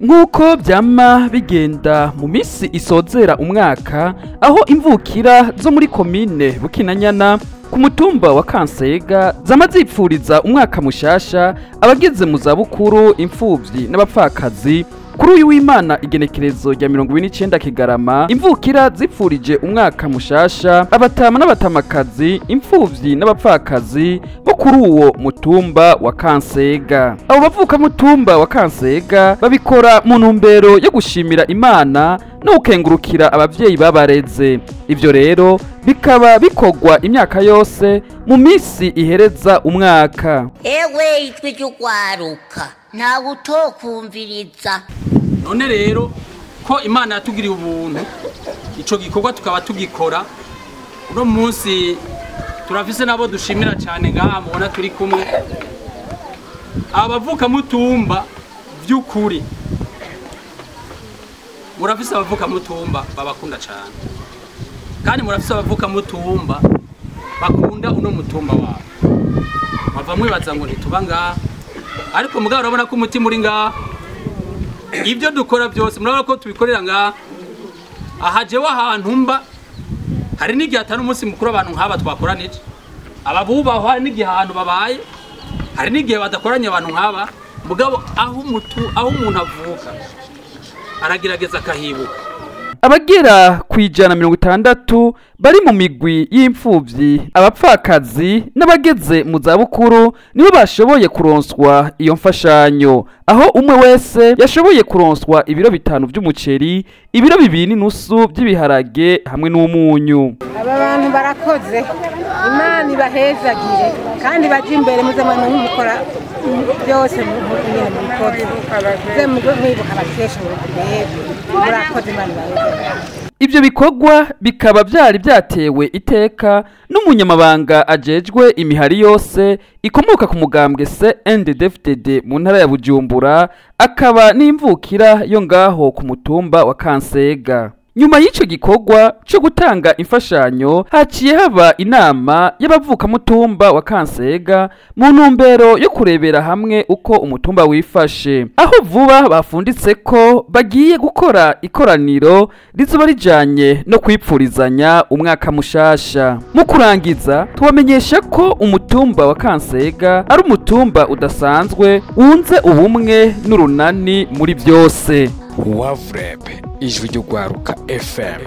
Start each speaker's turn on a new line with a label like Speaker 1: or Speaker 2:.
Speaker 1: Nk'uko byama bigenda mu minsi isozera umwaka, aho imvukira zo muri komine Bukinanyana ku mutumba wa Kansega zama zipfuriza umwaka mushasha abageze mu zabukuru, imfuvyi n'abapfakazi. Kuri uyu w'Imana, igenekerezo rya 29 Kigarama, imvukira zipfurije umwaka mushasha abatama n'abatamakazi, imfuvyi n'abapfakazi bo kuri uwo mutumba wa Kansega. Abo bavuka mutumba wa Kansega babikora mu ntumbero yo gushimira Imana no gukengurukira abavyeyi babareze. Ivyo rero bikaba bikorwa imyaka yose mu minsi ihereza umwaka.
Speaker 2: Ewe, ijwi ry'ugwaruka, ntawe utokumviriza.
Speaker 3: None rero ko Imana yatugiriye ubuntu, ico gikorwa tukaba tugikora uno munsi, turafise nabo dushimira cyane ngaha mubona turi kumwe, abavuka mutumba. By'ukuri murafise abavuka mutumba babakunda cyane, kandi murafise abavuka mutumba bakunda uno mutumba wabo. Bava mwibaza ngo ntituba ngaha, ariko mugabo urabona ko umutima uri ngaha. Ibyo dukora byose murabona ko tubikorera ngaha. Aha jewe ahantu mba, hari n'igihe atari umunsi mukuru abantu nk'aba twakoranije. Aba bubahwa, hari n'igihe ahantu babaye, hari n'igihe badakoranye abantu nk'aba. Mugabo aho umuntu avuka aragerageza akahibuka.
Speaker 1: Abagera ku 160 bari mu migwi y'imfuvyi, abapfakazi n'abageze mu zabukuru nibo bashoboye kuronswa iyo mfashanyo, aho umwe wese yashoboye kuronswa ibiro 5 vy'umuceri, ibiro 2.5 vy'ibiharage hamwe n'umunyu.
Speaker 4: Aba bantu barakoze, Imana ibahezagire kandi baje imbere. Muze mukora byose nyine mubikoze, muze mwibuka abakecuru. Murakoze, Imana ibahezagire.
Speaker 1: Ibyo bikorwa bikaba byari byatewe iteka n'umunyamabanga ajejwe imihari yose ikomoka ku mugambwe CNDD-FDD mu ntara ya Bujumbura, akaba n'imvukira yo ngaho ku mutumba wa Kansega. Nyuma y'ico gikorwa co gutanga imfashanyo, haciye haba inama y'abavukamutumba wa Kansega mu ntumbero yo kurebera hamwe uko umutumba wifashe, aho vuba bafunditse ko bagiye gukora ikoraniro rizoba rijanye no kwipfurizanya umwaka mushasha. Mu kurangiza, tubamenyesha ko umutumba wa Kansega ari umutumba udasanzwe wunze ubumwe n'urunani muri byose.
Speaker 5: Wavurebe, Ijwi ry'Urwaruka FM.